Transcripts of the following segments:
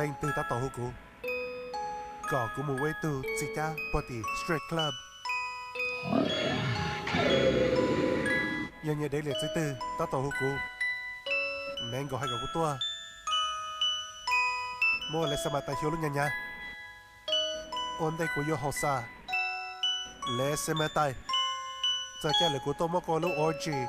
Leej twg tab tom hu kuv kom kuv mus ua ib tug txiv cab puag tim Strip Club? Yog nyias dev liam txwv twg tab tom hu kuv, Mango hais kom kuv tuaj. Muab Lexamas tais xyuas lub nyas nyas. Ua ntej kuv yuav haus xa, Lexamas tais, txog caij lawm kuv tuaj muab koj lub orgy.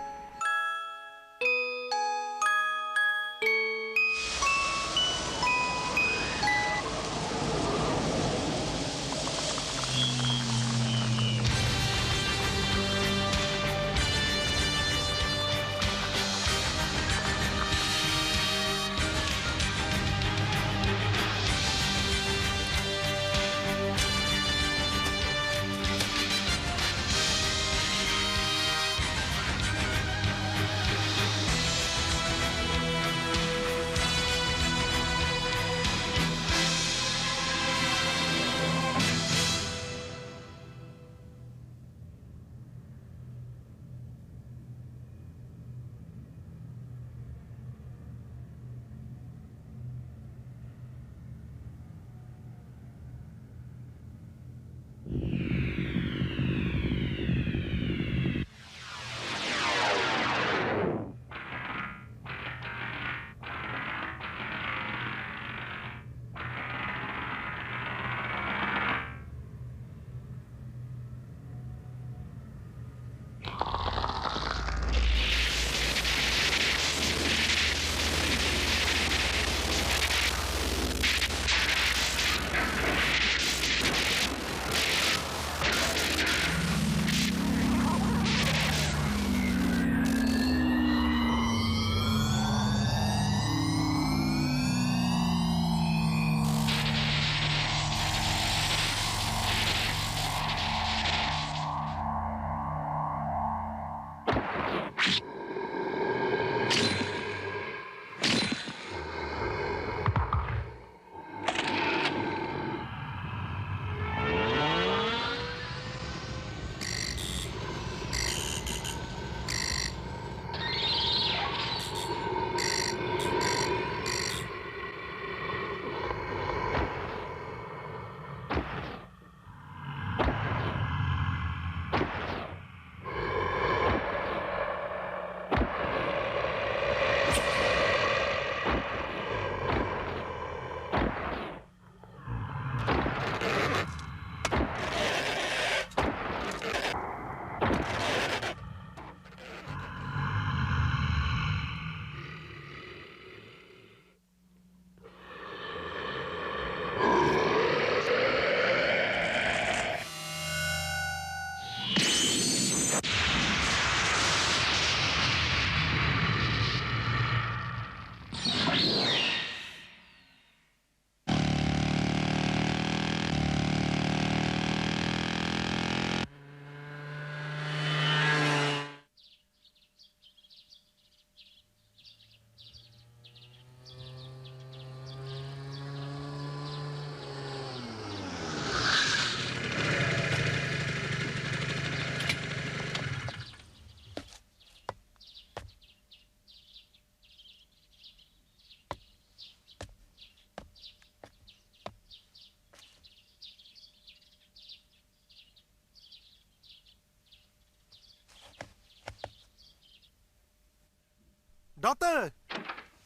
Doctor,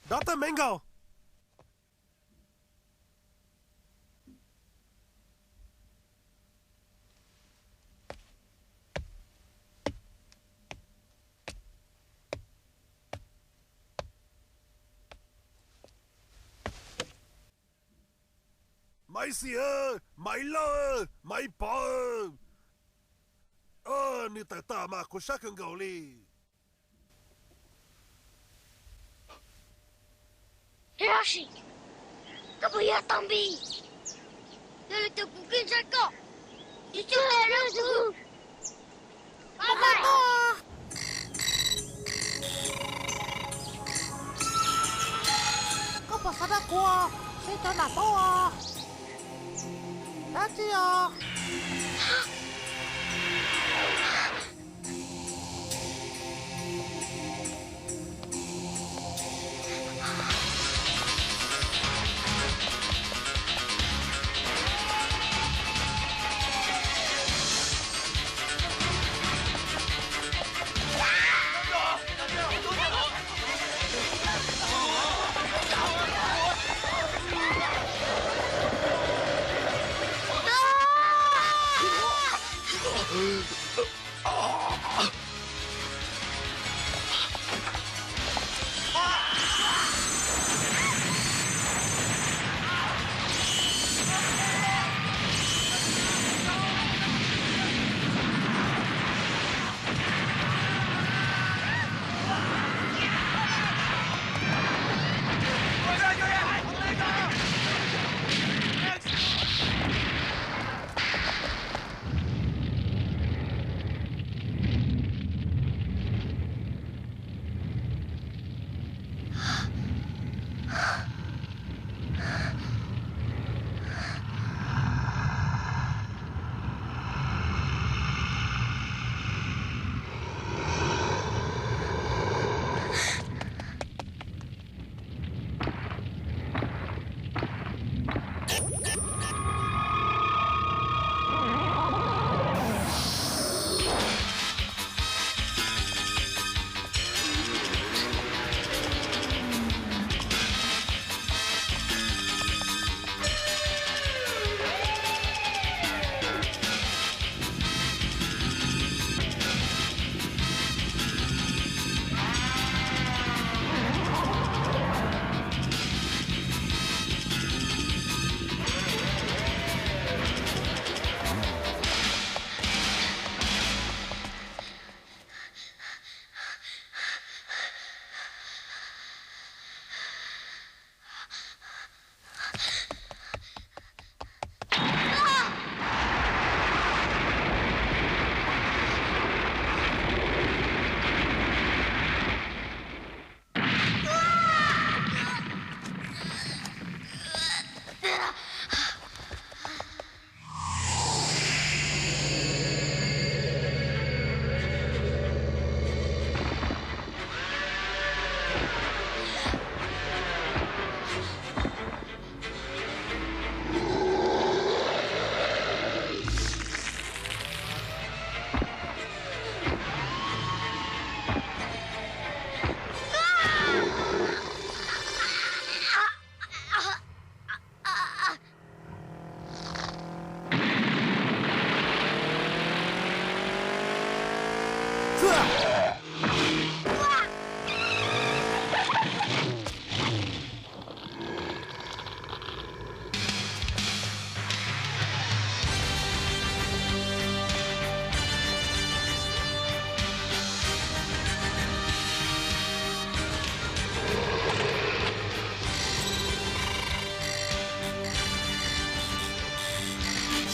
Doctor Mango. Maiv Xis, Maiv Loj, Maiv Pov, nws tawm tas mas kuv sab kawg nkaus li. Hiroshi, koj puas yog Tombi? Yog li ces kuv kev ntshai koj, cia li coj los rau kuv. Bye bye. Koj puas xav rau kuv, seb cov nam paub os. Dab tsi os?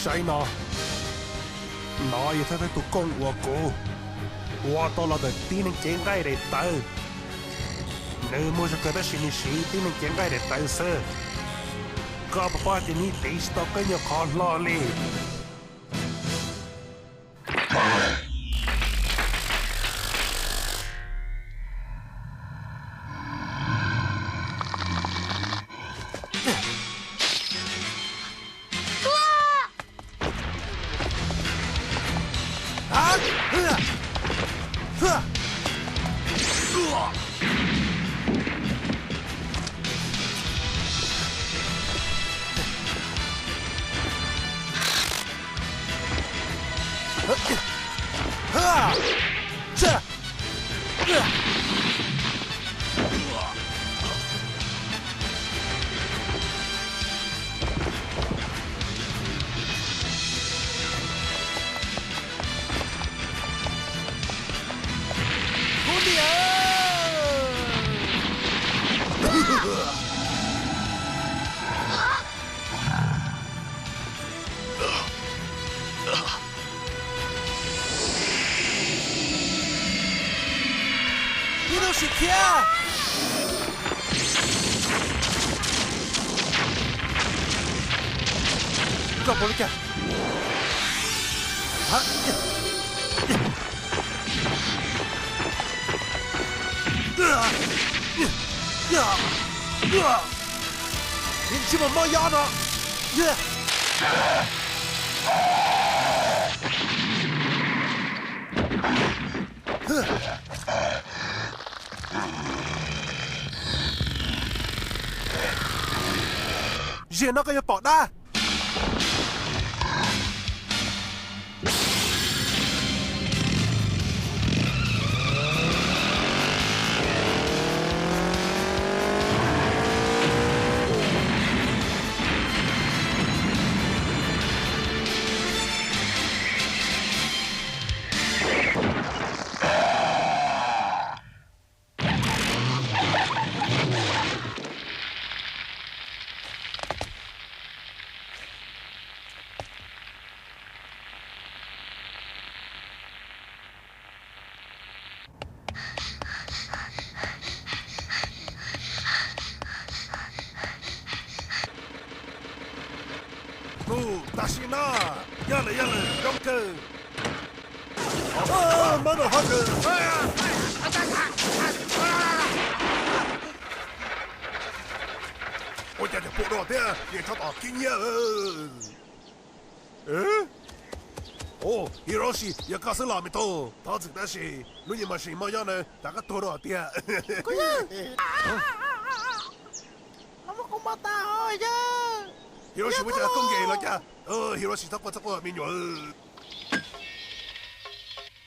Saib no, no yog thawj thawj tus kooj uas kuv ua tau los ntawm tib neeg cev nqaij daim tawv. Nws muaj zog kawg tab sis nws siv tib neeg cev nqaij daim tawv xwb. Koj puas paub tias nws tiv tsis tau koj ib nyuag qhov hlo li? Ib lub sim thiab. Koj puas li cas? Tsis mus mob yob no. Ziag no koj yuav pom dab. Mus tam sim no, yog lawm yog lawm, zoo kawg. Mab nus hov kawg. Ua cas cov pum dua thiab, niam tsov tom khib nyiab. Hiroshi, yog koj xwb los me tub? Thov txim tab sis lub nyuag machine mob yob na, tas koj tuag dua tiag. Hiroshi, ua cas koj nkees los cas? Hiroshi, txhob quaj txhob quaj me nyuam.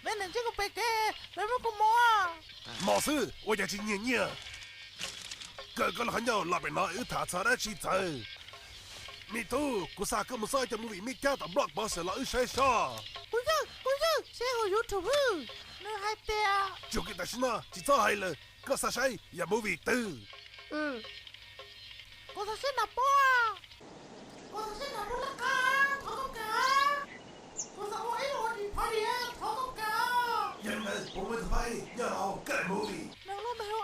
Peb niam ntsib kuv pem kev, peb muab kuv mos. Mos xwb, ua cas tsis nyiag nyiaj? Kawm koj lub qhov ncauj los pem no wb tham txog dab tsi txawv. Me tub, kuv xa koj mus saib cov movie me cab tom Blockbuster los wb saib soj. Kuv yawg, kuv yawg, saib hauv YouTube, nws hais tias. Tsuas kiag tam sim no tsis txhob hais lawm, koj xav saib yam movie twg? Kuv xav saib nas pob. Kuv xav saib nas pob laj qab, thov koj kawm. Kuv xav ua ib ua dim phav diam, thov koj kawm. Yog li ntawd puas muaj tus phaib nyob hauv kawm movie? Nws lub npe hu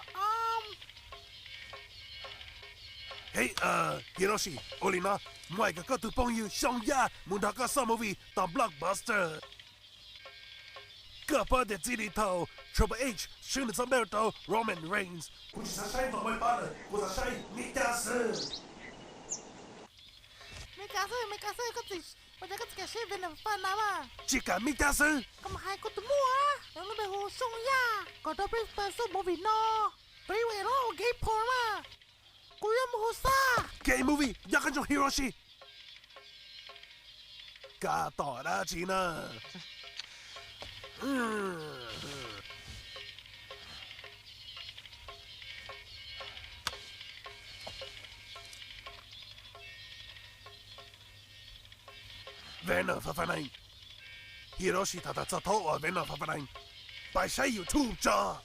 Hiroshi, ua li no, muab kom koj tus phooj ywg Xyooj Yaj mus nrog koj saib movie tom Blockbuster. Koj paub tias txij li thaum Triple H swb nws txoj belt rau Roman Reigns, kuv tsis xav saib ntaus maj pab lawm, kuv xav saib me cab xwb. Me cab xwb, me cab xwb, koj tsis, ua cas koj tsis kam saib Venom Five Nights mas? Tsis kam me cab xwb. Koj mus hais kuv tus muam, nws lub npe hu Xyooj Yaj, kom rau peb pab saib movie no. Peb ua los ua game pom mas. Kuv yuav mus hu xab. Game movie, nyob qab ntsoog Hiroshi. Koj tos dab tsi na? Venom Five Nights. Hiroshi tham tas txog thaub uas Venom Five Nights. Pais saib YouTube tso.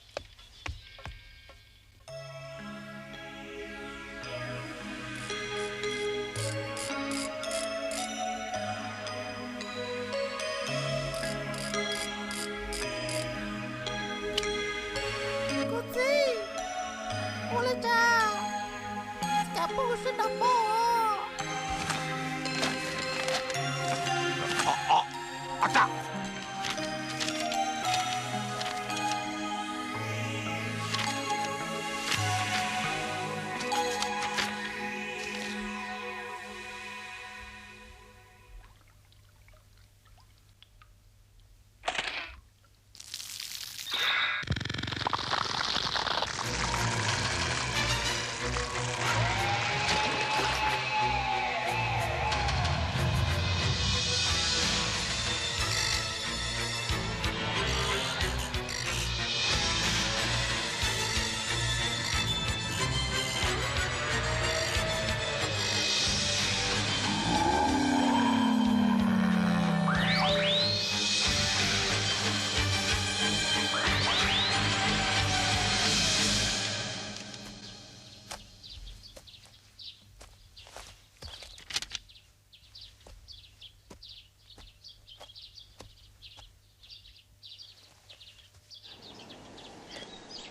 Poj kuv sib nrog poj.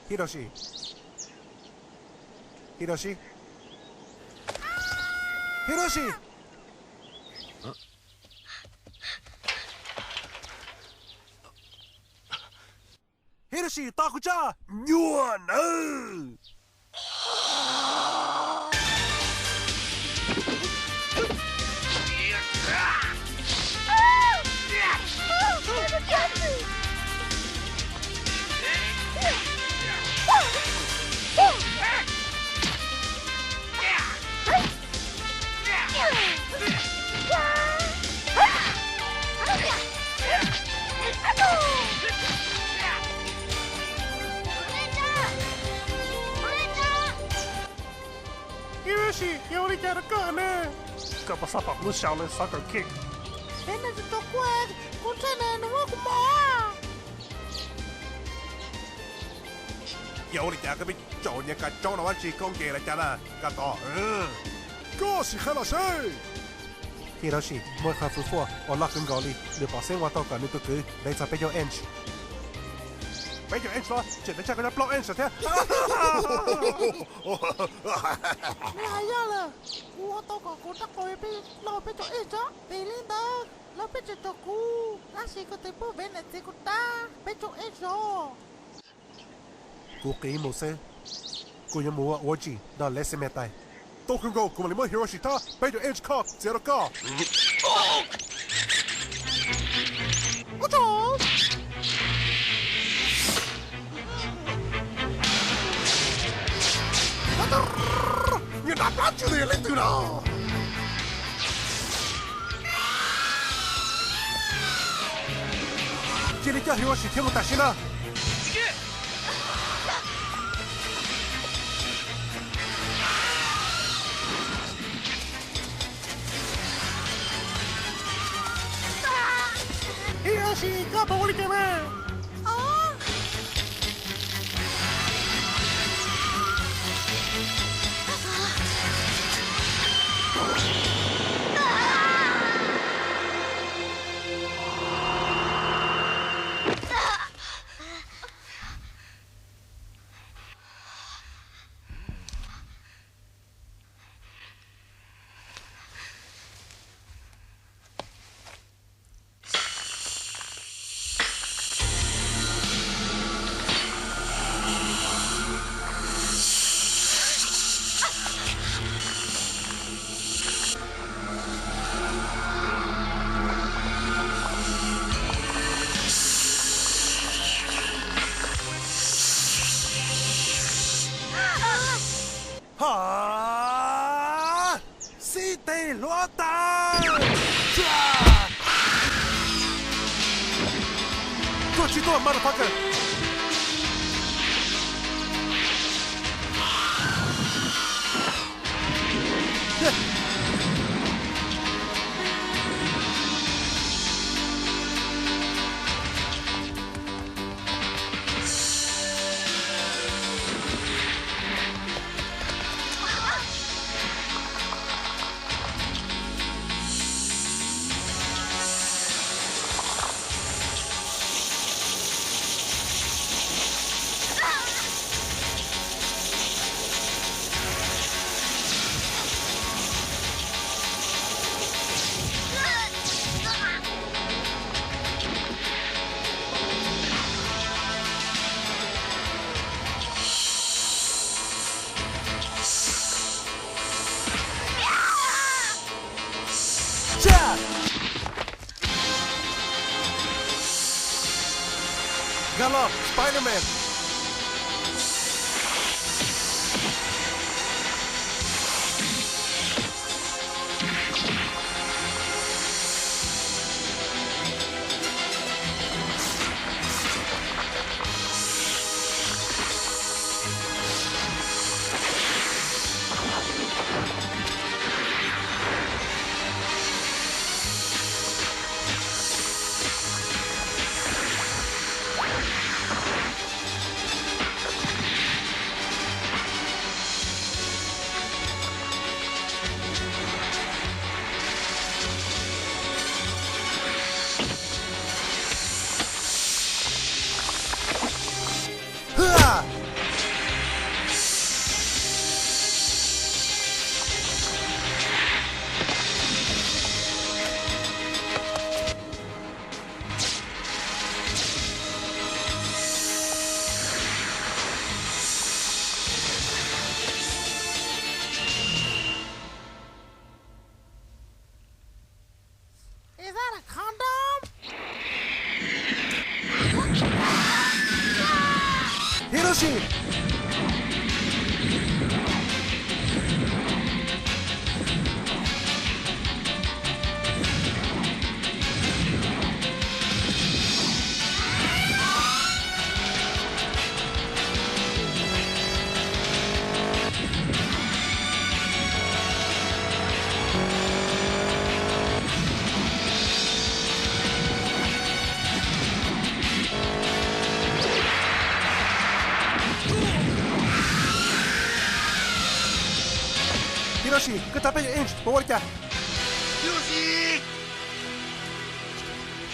Hiroshi. Hiroshi. Hiroshi. Hiroshi, tos kuv tso. Nyuaj nawb. Hiroshi, yog ua li cas rau koj ne? Koj puas xav pom kuv lub sau lawv xov kom kiag? Peb nws tsis tau quaj, kuv ntshai nws, nws muab kuv mos. Yog ua li cas koj pheej tsaum nyias kav tsoob no ua tsis koob nce los cas na, Kato? Koj sim qhia los seb. Hiroshi, muaj ib qho fwj fuaj uas loj kawg nkaus li, nws pom xeeb ua tau kom nws tus kwv ntev txog peb caug inch. Peb caug inch los tseem ntev tshaj koj nyob plaub inch thiab. Nws hais yog lawm, kuv ua tau kom kuv rab qau peb loj peb caug inch tso. Vim li ntawd lawv peb tsis tso kuv, tab sis kuv twb pub Venus txiav kuv rab peb caug inch os. Kuv qiv mus xwb, kuv yuav mus ua Orgy nrog Lexi me tais. Tau kawg nkaus, kuv mam li muab Hiroshi thab peb caug inch kho txiav rau koj. Nyuag nab plab tsw li leej twg no. Cia li coj Hiroshi thiab mus tam sim no. Hiroshi, koj puas ua li cas mas? Ha! Xib teg hluav taws! Tuaj tsis tuaj, motherfucker! Los Spider-Man. Is that a condom? Hiroshi! Hiroshi, koj rab peb caug inch puas ua li cas? Hiroshi!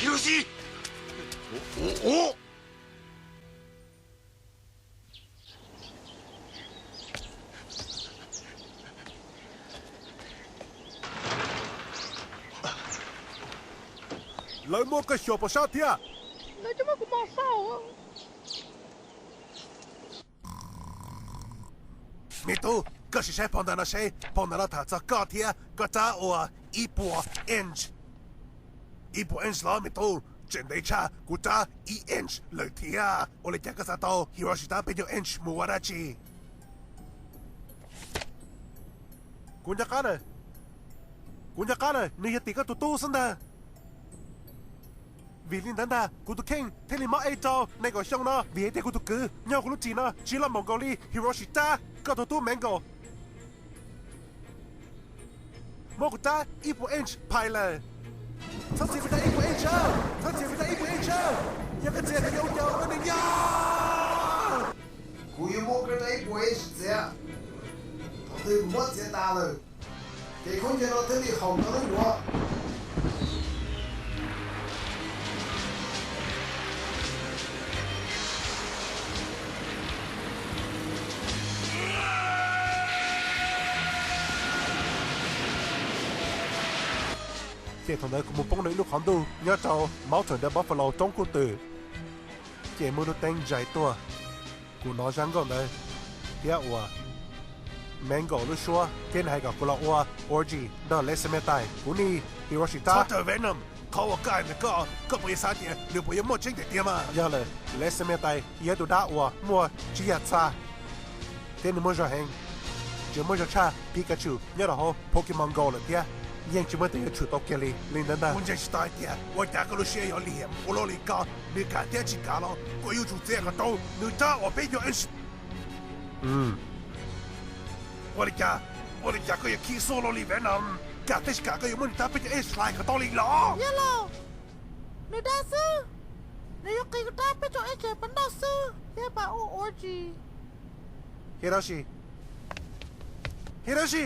Hiroshi! Lawv muab koj xyuas pos sab thiab. Lawv twb muab kuv mos xauj. Me tub, koj sim saib phau ntawv no seb, phau ntawv no tham txog koj thiab koj rab ua ib puas inch. Ib puas inch los me tub, tseem ntev tshaj kuv rab ib inch lawm thiab. Ua li cas koj xav tau Hiroshi rab peb caug inch mus ua dab tsi? Kuv nco qab na, kuv nco qab na, nws yog tim koj tus tub xwb ntag. Vim li ntawd ntag kuv tus kheej thiaj li mob ej rau nees nkaum xyoo no, vim hais tias kuv tus kwv nyob kuv lub ris no tsis loj npaum nkaus li Hiroshi rab, koj tus tub Mango. Muab kuv rab ib puas inch phais lawm. Txhob txiav kuv rab ib puas inch, txhob txiav kuv rab ib puas inch. Yog koj txiav kuv yuav ua cas ua neej nyob? Kuv yuav muab koj rab ib puas inch txiav. Thaum twg kuv muab txiav tas lawm, ces khaub ncaws no thiaj li haum koj lub duav. Ces thaum ntawd kuv mus poob rau ib lub qhov ntuj nyob rau Mountain de Buffalo roob kuj twm, ces muaj lub teeb zais tuaj. Kuv hnov zaj nkauj ntawd thiab ua Mango lub suab thiab nws hais kom kuv los ua orgy nrog Lexamethyde, kuv niag Hiroshi rab. Txhob raws Venom, qhov uas koj hais ntawd koj, koj puas yuav xav tias nws puas yuav muaj tseeb tiag tiag mas? Yog lawm, Lexamethyde yog tus dab uas muaj tswv yim txha thiab nws muaj zog heev. Tseem muaj zog tshaj Pikachu nyob rau hauv Pokemon Go lawm thiab. Yeej tsis muaj tus yuav tshwm tau kiag li li ntawd ntag. Kuv ntseeg tsis tau hais tias ua cas koj lub siab yuav lim hiam ua luaj li ko, nws kam thiab tsis kam los koj yuav tsum txiav kom tau nws rab uas peb caug inch. Ua li cas, ua li cas koj yuav khib xuab luaj li Venom? Kam thiab tsis kam koj yuav muab nws rab peb caug inch hlais kom tau li los? Yog los, nws dab xwb, nws yuav qis kuv rab peb caug inch pab nrauj xwb thiab pab ua orgy. Hiroshi, Hiroshi.